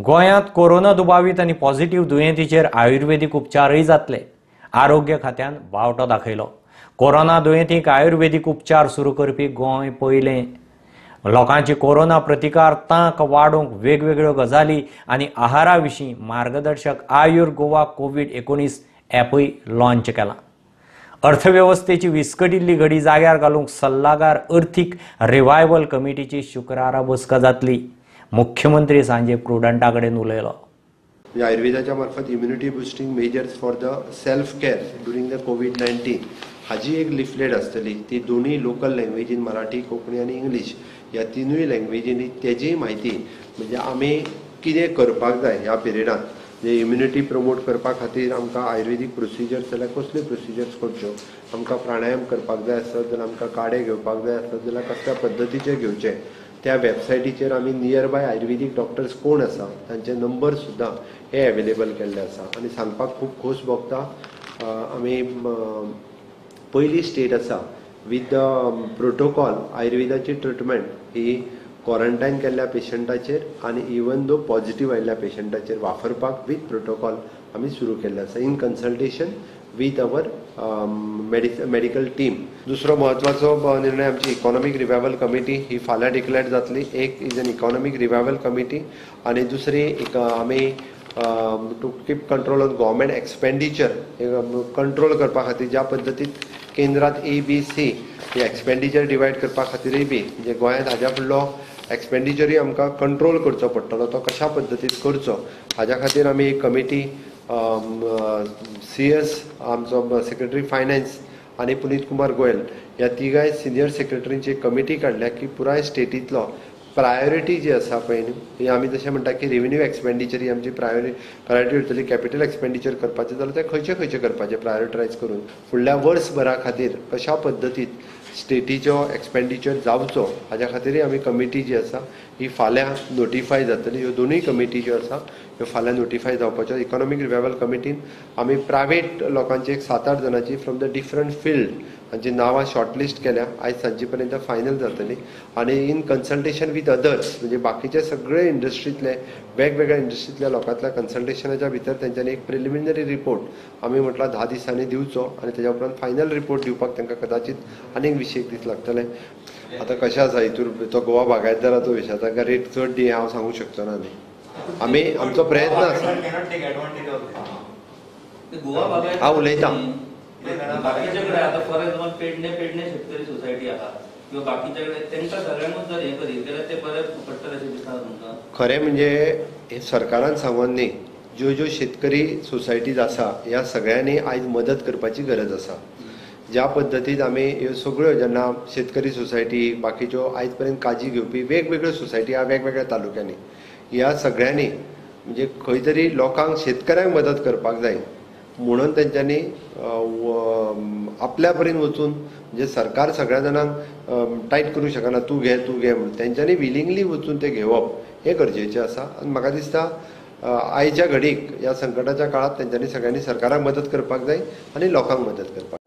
गोंयांत कोरोना दुबावीत आनी पॉझिटिव्ह दुयेंतीचेर आयुर्वेदीक उपचारय जातले. आरोग्य खात्यान बावटो दाखयलो. कोरोना दुयेंतींक आयुर्वेदीक उपचार सुरू करपी गोंय पयलें. लोकांची कोरोना प्रतिकार तांक वाडोवंक वेगवेगळ्यो गजाली आनी आहारा विशीं मार्गदर्शक आयुर गोवा कोवीड-19 ॲपय लॉन्च केला. अर्थवेवस्थेची विस्कटिल्ली घडी जाग्यार घालूंक सल्लागार अर्थीक रिवायवल कमिटीची शुक्रारा बसका जातली. मुख्यमंत्री सांजे प्रुडंटा कडेन उलयलो. आयुर्वेदाच्या मार्फत immunity boosting measures for the self care during the COVID-19 हाजी एक लिफलेट आसतली. ती दोनूय लोकल लँग्वेजीन, मराठी, कोंकणी आनी इंग्लीश ह्या तिनूय लँग्वेजींनी तेजी म्हायती, म्हणजे आमी कितें करपाक जाय ह्या पिरियडान, म्हणजे इम्युनिटी प्रमोट करपा खातीर आमकां आयुर्वेदीक प्रोसिजर्स जाल्यार कसल्यो प्रोसिजर्स करच्यो, आमकां प्राणायाम करपाक जाय आसत जाल्यार, आमकां काडे घेवपाक जाय आसत जाल्यार कसल्या पद्दतीचे घेवचे, त्या वेबसायटीचेर आमी नियर बाय आयुर्वेदीक डॉक्टर्स कोण आसा तांचे नंबर सुद्दां हे एवेलेबल केल्ले आसा. आनी सांगपाक खूब खोस भोगता, आमी पयली स्टेट आसा विथ the protocol आयुर्वेदाची ट्रिटमेंट ही क्वॉरंटायन केल्ल्या पेशंटाचेर आनी इवन दो पॉझिटिव्ह आयिल्ल्या पेशंटाचेर वापरपाक विथ प्रोटोकॉल आमी सुरू केल्ले आसा in consultation with our medical team. दुसरो म्हत्वाचो निर्णय, आमची इकॉनॉमीक रिवायवल कमिटी ही फाल्यां डिक्लेअर जातली. एक is an economic revival committee आनी दुसरी एक आमी to keep control on government expenditure control करपा खातीर ज्या पद्दतीन केंद्रात ए बी सी ही एक्सपेंडिचर डिवायड करपा खातीरय बी म्हणजे गोंयांत हाज्या फुडलो एक्सपेंडिचरूय आमकां कंट्रोल करचो पडटलो, तो कशा पद्दतीन करचो हाज्या खातीर आमी एक कमिटी सी एस आमचो सेक्रेटरी फायनान्स आनी पुनीत कुमार गोयल ह्या तिगाय सिनियर सेक्रेटरींची एक कमिटी काडल्या की पुराय स्टेटींतलो प्रायोरिटी जी आसा पळय न्ही, ही आमी जशें म्हणटा की रेवेन्यू एक्सपेंडिचर ही आमची प्रायोरिटी उरतली. कॅपिटल एक्सपेंडिचर करपाचें जाल्यार तें खंयचे खंयचे करपाचें प्रायोरिटायज करून फुडल्या वर्सभरा खातीर कशा पद्दतीन स्टेटीचो एक्सपेंडिचर जावचो हाज्या खातीरय आमी कमिटी जी आसा ही फाल्यां नोटिफाय जातली. ह्यो दोनूय कमिटी ज्यो आसा ह्यो फाल्यां नोटिफाय जावपाच्यो. इकॉनॉमीक रिवायवल कमिटीन आमी प्रायवेट लोकांची एक 7-8 जाणांची फ्रॉम the different field हांची नांवां शॉर्टलिस्ट केल्या, आयज सांजे पर्यंत फायनल जातली. आनी इन कन्सल्टेशन विथ अदर्स म्हणजे बाकीचे सगळे इंडस्ट्रींतले वेगवेगळ्या इंडस्ट्रींतल्या लोकांतल्या कन्सल्टेशनाच्या भितर तेंच्यांनी एक प्रिलिमिनरी रिपोर्ट आमी म्हटलां 10 दिसांनी दिवचो आनी तेज्या उपरांत फायनल रिपोर्ट दिवपाक तांकां कदाचित आनीक 20 दीस लागतले. आतां कशें आसा हितूर तो गोवा बागायतदाराचो विशय, तांकां रेट चड दी हांव सांगूंक शकचो ना न्ही, आमी आमचो प्रयत्न आसा. हांव उलयतां. बाकीच्या कडेन आतां फॉर एग्जाम्पल पेडणे शेतकरी सोसायटी आहा किंवा बाकीच्या कडेन तांकां सगळ्यांकूच जर हें करीत जाल्यार ते बरें पडटलें अशें दिसता तुमकां? खरें म्हणजे हें सरकारान सांगून न्ही, ज्यो ज्यो शेतकरी सोसायटीज आसा ह्या सगळ्यांनी आयज मदत करपाची गरज आसा. ज्या पद्दतीन आमी ह्यो सगळ्यो जेन्ना शेतकरी सोसायटी बाकीच्यो आयज पर्यंत काळजी घेवपी वेगवेगळ्यो सोसायटी आहा वेगवेगळ्या तालुक्यांनी, ह्या सगळ्यांनी म्हणजे खंय तरी लोकांक शेतकऱ्यांक मदत करपाक जाय म्हणून तेंच्यांनी आपल्या परीन वचून, म्हणजे सरकार सगळ्या जाणांक टायट करूंक शकना तूं घे तूं घे म्हणून, तेंच्यांनी विलिंगली वचून तें घेवप हें गरजेचें आसा. आनी म्हाका दिसता आयच्या घडीक ह्या संकटाच्या काळांत तेंच्यांनी सगळ्यांनी सरकाराक मदत करपाक जाय आनी लोकांक मदत करपाक जाय.